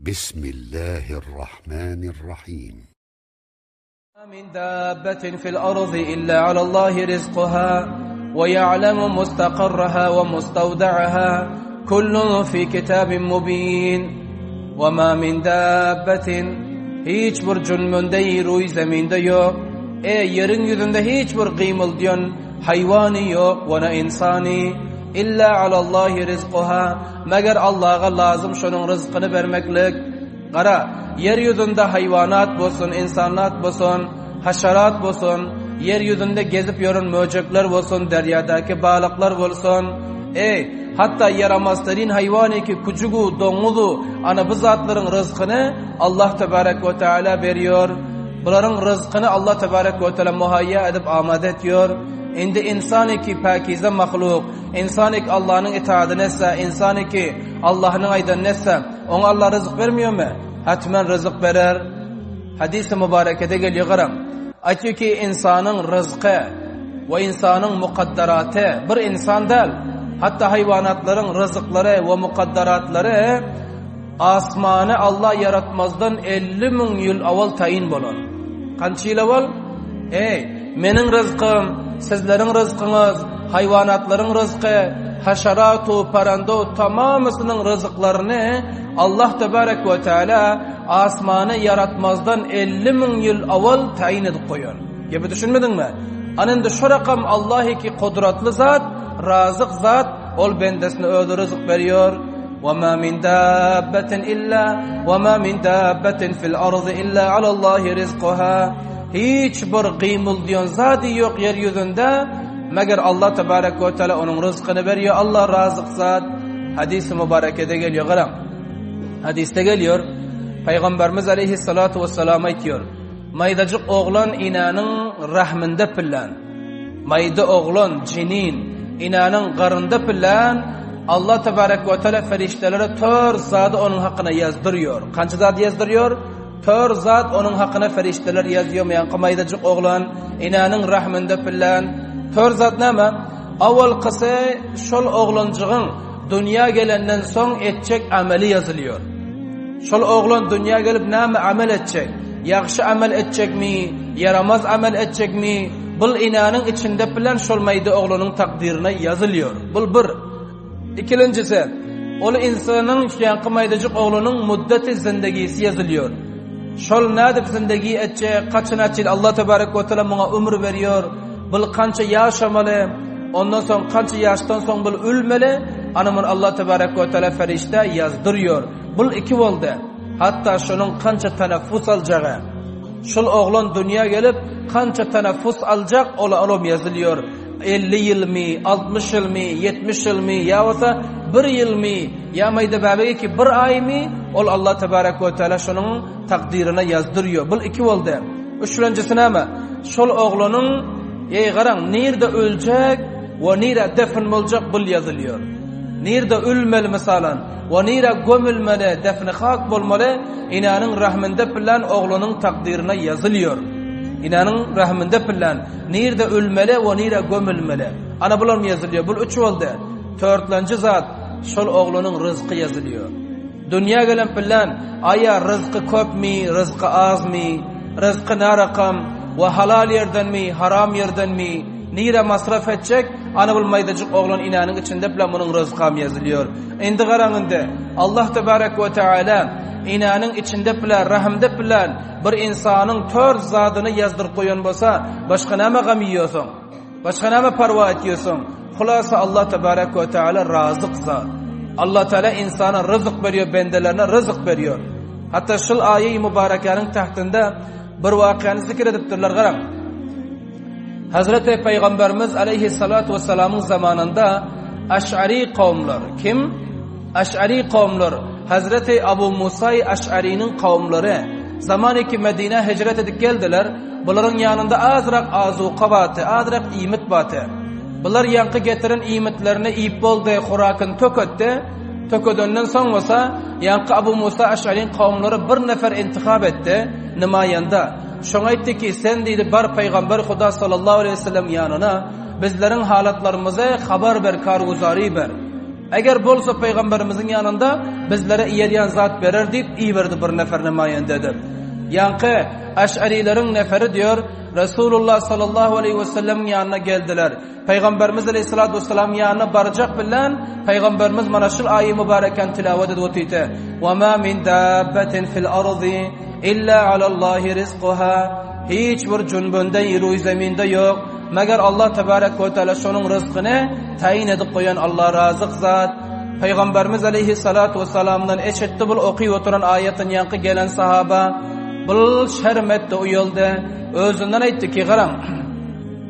Bismillahirrahmanirrahim. من دابة في الأرض إلا على الله رزقها ويعلم مستقرها ومستودعها كل في كتاب مبين وما من دابة hiç bir jünmünde ruý zeminde ýok. E, ýeriň ýüzünde hiç bir gymyldýan haýwany ýok, we ne ynsany. Illa alallahi rizquha, meger Allaha lazym şonuň ryzkyny bermeklik. Gara, ýer ýüzünde haýwanat bolsun, ynsanat bolsun, haşarat bolsun, ýer ýüzünde gezip ýören möjekler bolsun, derýadaky balyklar bolsun, eý, hatda ýaramazterin haýwanyky küjügu, doňuzu, ana bu zatlaryň ryzkyny Allah tebarek we teala berýär. Bularyň ryzkyny Allah tebarek we teala muhaýýa edip amada etýär. Indi ynsanyky päkize mahluk, ynsanyk Allanyň itaadyny etse, ynsanyky Allahnyň aýdanyny etse, Oňa Allah ryzyk bermeýärmi? Hatmen ryzyk berer. Hadysy mübarekede gelýär garaň. Aýtýar ki, ynsanyň ryzky we ynsanyň mukaddaraty bir ynsan däl, hatda haýwanatlaryň ryzyklary we mukaddaratlary asmany Allah ýaratmazdan 50 müň ýyl awal taýyn bolan. Kança ýyl awal? Eý, meniň ryzkym, sizleriň ryzkyňyz, haýwanatlaryň ryzky, haşaratu, parando tamamysynyň ryzyklaryny Allah tebarek we teala asmany ýaratmazdan 50 müň ýyl awal taýyn edip goýan. Gepe düşünmediňmi? Ana indi şu rakam Allah ki kudratly zat, razyk zat, ol bendesine özi ryzyk berýär. Wa ma min dabbatin illa wa ma min dabbatin fil ardy illa alallahi rizquha. Hiç bir gymyldaýan zady ýok ýer ýüzünde, meger Allah tebarek we teala onuň ryzkyny berýär. Allah razyk zat. Hadys-y mübarekede gelýär, garaň. Hadysda gelýär, Pygamberimiz aleyhissalatu vesselam aýtýar, Maýdajyk oglan enäniň rahminde pillän, maýda oglan, jenin, enäniň garynda pillän, Allah tebarek we teala ferişdelere tör zady onuň hakyna ýazdyrýar. Kança zady ýazdyrýar? Tör zat onuň hakyna ferişdeler ýazýar, ýaňky maýdajyk oglan enäniň rahminde pillän. Tör zat näme? Awalkysy şol oglanjygyň dünýä gelenden soň etjek ameli ýazylýar. Şol oglan dünýä gelip näme amel etjek? Ýagşy amel etjekmi, ýaramaz amel etjekmi? Bul enäniň içinde bilen şol maýda oglanyň takdyryna ýazylýar. Bul bir. Ikilenjisi, ol ynsanyň ýaňky maýdajyk oglunyň muddeti zindegisi ýazylýar. Şol nädip zindegi etjek, kaçan açyl Allah tebarek we teala muňa ömür berýär, bul kança ýaşamaly, ondan soň kança ýaşdan soň bul ölmeli, ana muny Allah tebarek we teala ferişdä ýazdyrýar. Bul iki boldy. Hatda şonuň kança teneffus aljagy. Şol oglan dünýä gelip kança teneffus aljak, ol olam ýazylýar. 50 ýylmy, 60 ýylmy, 70 ýylmy, ýa bolsa bir ýylmy, ýa maýda bäbegi ki bir aýmy, ol Allah tebarek we teala şonuň takdyryna ýazdyrýar. Bul iki boldy. Üçlenjisi näme? Şol oglanyň eý garaň, nirde öljek we nirä defn boljak bul ýazylýar. Nirde ölmeli mysalan we nirä gömülmeli, defni hak bolmaly, enäniň rahminde bilen oglanyň takdyryna ýazylýar. Enäniň rahminde bilen Nirde ölmeli we nirä gömülmeli? Ana bularm ýazylýar. Bul üç boldy. Törtlenji zat, şol oglanyň ryzky ýazylýar. Dünýä gelen bilen, aýa ryzky köpmi, ryzky azmy, ryzky narakam we halal ýerdenmi, haram ýerdenmi, nirä masraf etjek, ana bul maýdajyk oglan inäniň içinde bilen munuň ryzkam ýazylýar. Indi garaň indi, Allah tebarek we teala inäniň içinde bilen, rahimde bilen, Bir ynsanyň tört zadyny ýazdyryp goýan bolsa, başga näme gam iýýärsiň? Başga näme parwa etýärsiň? Hulasa Allah tebarek we teala razyk zat. Allah Teala insana ryzyk berýär, bendelerine ryzyk berýär. Hatda şul aýy mübarekäniň tahtynda bir wakyany zikr edipdirler, garaň. Hazreti Peygamberimiz aleyhissalatu vesselamyň zamanynda Aş'ari kowumlar, kim? Aş'ari kowumlar, Hazreti Abu Musay Aş'ariniň kowumlary zamany ki Medinä hijret edip geldiler, bularyň ýanynda azrak azuka bardy, azrak iýmit bardy. Bular ýaňky getiren iýmitlerini iýip boldy, hurakyny töketdi. Tökedenden soň bolsa, ýaňky Abu Musa Aş'ariň kowumlary bir nefer intihap etdi, nemaýanda. Şoňa aýtdy ki, sen diýdi, bar pygamber Huda sallallahu aleýhi we sellem ýanyna, bizleriň halatlarymyzy habar ber, karguzary ber. Eger bolsa pygamberimiziň ýanynda bizlere iýerýän zat berer diýip iberdi bir nefer nemaýende edip. Ýaňky Aş'arileriň neferi diýer, Resulullah sallallahu aleýhi we sellemiň ýanyna geldiler. Pygamberimiz aleýhissalatu wessalam ýanyna barjak bilen Pygamberimiz mana şul aýy mübarekeni tilawat edip otyrdy. Wa ma min dabbatin fil ardy illa alallahi rizquha. Hiç bir jünbünde ýer zeminde ýok. Meger Allah tebarek we teala şonuň rızkyny taýyn edip goýan Allah razyk zat. Pygamberimiz aleýhissalatu wessalamdan eşitdi bul okyp oturan aýatyny ýaňky gelen sahaba. Bul şerm etdi, uýaldy. Özünden aýtdy ki, garaň,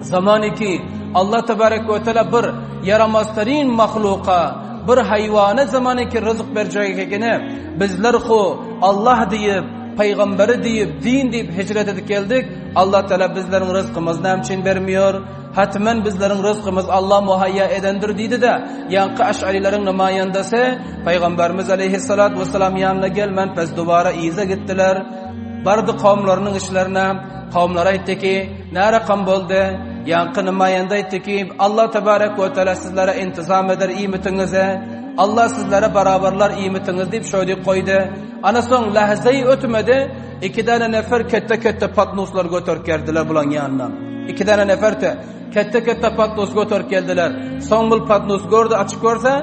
Zamaniki Allah tebarek we teala bir ýaramaztarin mahluka, bir haýwana zamaniki ryzyk berjek ekeni, bizler hu Allah diýip, pygamberi diýip, din diýip hijret edip geldik. Allah Teala bizleriň ryzkymyzy näme üçin bermiýor? Hatmen bizleriň ryzkymyz Allah muhaýýa edendir diýdi-de, ýaňky aş'arileriň nemaýandasy Pygamberimiz aleýhissalatu wessalam ýanyna gelmän pes dubara yza gitdiler. Bardy kowumlarynyň işlerine. Kowumlar aýtdy ki, Nä rakam boldy? Ýaňky nemaýanda aýtdy ki, Allah tebarek we teala sizlere intizam eder iýmitiňizi. Allah sizlere barabarlar iýmitiňizi diýip şo diýip goýdy. Ana soň lähzeýi ötmedi, Iki däne nefer ketde-ketde patnuslar göterip geldiler bulaň ýanyna. Iki däne nefer-te ketde-ketde patnus göterip geldiler. Soň bul patnus gördi, açyp görse,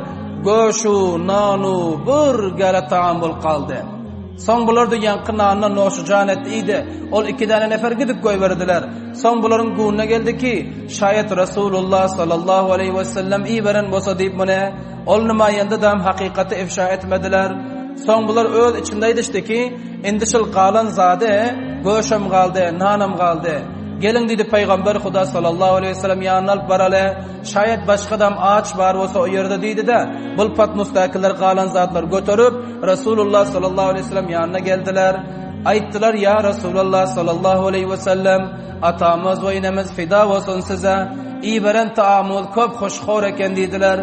göşu, nanu bir gäle tagam bolup galdy. Soň bular-da ýaňky nandan noşujan etdi iýdi. Ol iki däne nefer gidip goýberdiler. Soň bularyň göwnüne geldi ki, şaýat Resulullah sallallahu aleýhi wesellem iberen bolsa diýip muny ol nemaýanda-dam hakykaty ifşa etmediler. Soň bular öz içinde aýdyşdy ki, Indi şul galan zady, göşem galdy, nanam galdy. Geliň diýdi Pygamber Huda sallallahu aleýhi we sellem ýanyna alyp baraly. Şaýat başgadam aç bar bolsa o ýerde diýdi-de, bul patnusdakylar galan zatlary göterip, Resulullah sallallahu aleýhi we sellem ýanyna geldiler. Aýtdylar, Ýa Resulallah sallallahu aleýhi we sellem, atamyz we enemiz fida bolsun size. Iberen taamyňyz köp hoşhor eken diýdiler.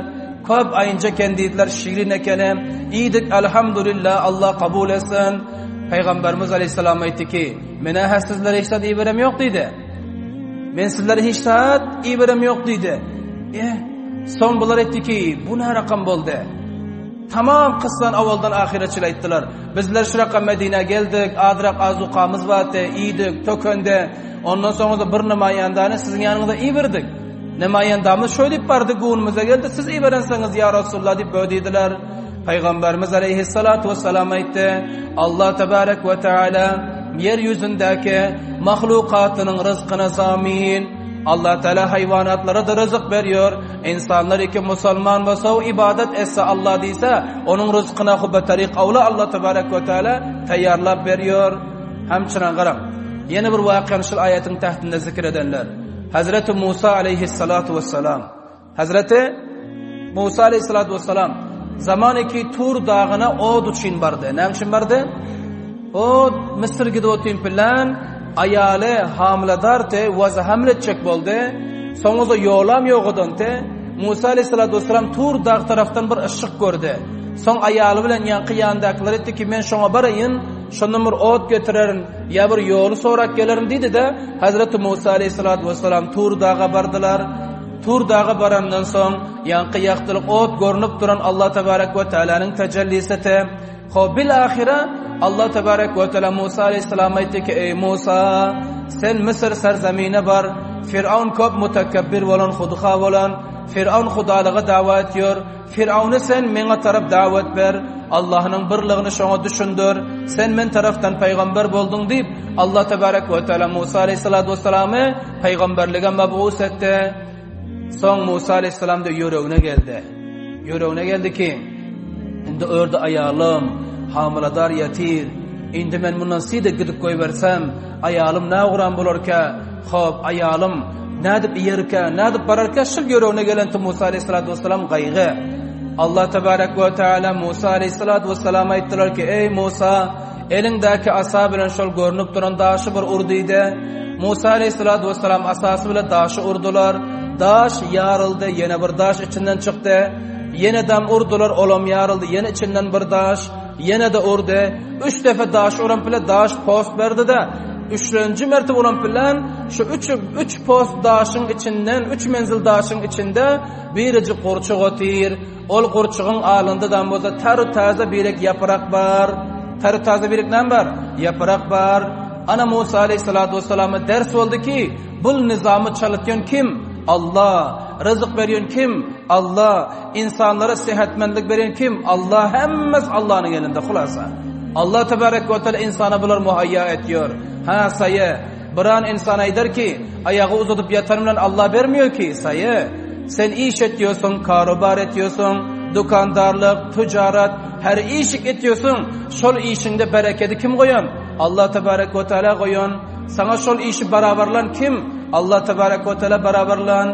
Köp aýynja eken diýdiler, şirin ekeni. Iýdik, elhamdulillah, Allah kabul etsin. Pygamberimiz aleyhisselam aýtdy ki, Men-ä sizlere hiç zat iberem ýok diýdi. Men sizlere hiç zat iberem ýok diýdi. E, soň bular aýtdy ki, bu nä rakam boldy? Tamam kyssany awaldan ahyra çenli aýtdylar. Bizler şu rakam Medinä geldik, azrak azukamyz bardy, iýdik, tökendi. Ondan soň bir nemaýandany siziň ýanyňyza iberdik. Nemaýandamyz şoý diýip bardy, göwnümize geldi, siz iberensiňiz, ýa Resulullah diýip bö diýdiler. Pygamberimiz aleýhissalatu wessalam aýtdy, Allah tebarek we teala ýer ýüzündäki mahlukatynyň ryzkyna zamin. Allah Teala haýwanatlara da ryzyk berýär. Insanlar iki musulman bolsa, ibadat etse Allah diýse, onuň ryzkyna hubbe taryk awla Allah tebarek we teala taýýarlap berýär. Hemçiran garam. Ýene bir wakany şul aýatyň tähtinde zikr edenler. Hazreti Musa aleyhissalatu vesselam. Hazreti Musa aleyhissalatu vesselam zamaniki Tur dagyna od üçin bardy. Näme üçin bardy? O Mısır gidip otyn bilen aýaly hamiledardy, waza hamle etjek boldy. Soňuza ýolam ýogadandy. Musa aleyhissalatu vesselam Tur dag tarafdan bir yşyk gördi. Soň aýaly bilen ýaňky ýandakylar etdi ki, men şoňa baraýyn, şondan bir ot getirerin. Ýa bir ýoly sorap gelerin diýdi-de, Hazreti Musa aleyhissalatu vesselam Tur daga bardylar. Tur daga barandan soň, ýaňky ýagtylyk ot görnüp duran Allah tebarek we tealanyň tejellisiti. Ho bil ahire Allah tebarek we teala Musa aleyhissalama aýtdy ki, Eý Musa, sen Müsür serzemine bar. Firavun köp mutekebbir bolan, hudha bolan. Firavun hudalyga dawa etýär. Firawny sen meňe tarap dawet ber, Allahnyň birligini şoňa düşündir, sen men tarapdan pygamber bolduň diýip, Allah tebarek we teala Musa aleyhissalatu vesselamy pygamberlige mebus etdi. Soň Musa aleyhissalam da ýüregine geldi. Ýüregine geldi ki, indi ördi aýalym, hamiladar ýatyr. Indi men mundan side gidip goýbersem, aýalym nägurам bolarka? Hop, aýalym nädip iýerkä, nädip bararka şul ýüregine gelen Musa aleyhissalatu vesselam gaýgy. Allah tebarek we teala Musa aleyhissalatu vesselam aýtdylar ki, ey Musa, eliňdäki asa bilen şol görnüp duran daşy bir ur diýdi. Musa aleyhissalatu vesselam asasy bilen daşy urdular. Daş ýaryldy, ýene bir daş içinden çykdy. Ýene dam urdular, olam ýaryldy, ýene içinden bir daş. Ýene-de urdy. Üç defa daş uran bile daş post berdi-de. Üçlenji mertebe bolan bilen şu üç, üç post daşyň içinden, üç menzil daşyň içinde biriji gurçuk otyr. Ol gurçugyň alynda dam bolsa ter-taze birek ýaprak bar. Ter-taze birek näme bar? Ýaprak bar. Ana Musa aleyhissalatu vesselama ders boldy ki, bul nizamy çalytýan kim? Allah. Ryzyk berýän kim? Allah. Insanlara sehetmenlik berýän kim? Allah. Hemmesi Allahnyň elinde hulasa. Allah tebarek we teala insana bular muhayya etýär. Ha saýa. Biran insan aýdar ki, aýagy uzadyp ýatan bilen Allah bermiýor ki, saýa. Sen iş etýorsuň, karobar etýorsuň, dükandarlyk, tijarat, her işik etýorsuň, şol işiňde berekedi kim goýan? Allah tebarek we teala goýan. Saňa şol işi barabarlan kim? Allah tebarek we teala barabarlan.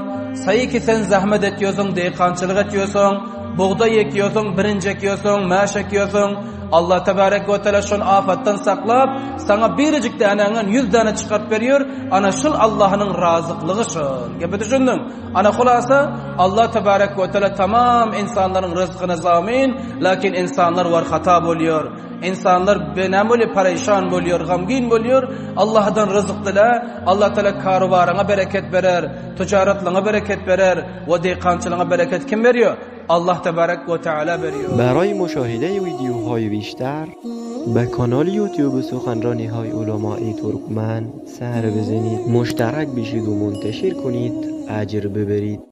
Saýy ki sen zahmet etýorsuň, deýkançylyk etýorsuň, bugdaý ekýorsuň, birinç ekýorsuň, mäş ekýorsuň, Allah tebarek we teala şol afatdan saklap, saňa birejik dänäňden 100 däne çykaryp berýär. Ana şul Allahnyň razyklygy şol. Gepe düşündiň? Ana hulasa Allah tebarek we teala tamam insanlaryň rızkyny zamin, lakin insanlar war hata bolýar. Insanlar näme bolýar? Pareşan bolýar, gamgyn bolýar. Allahdan rızk dile, Allah teala karobaryňa bereket berer, tijaratlyňa bereket berer we deýkançylygyňa bereket kim berýär? Allah tebarek we teala berýär. برای مشاهده ویدیوهای بیشتر به کانال یوتیوب سخنرانی های علمای ترکمن سر بزنید مشترک بشید و منتشر کنید اجر ببرید.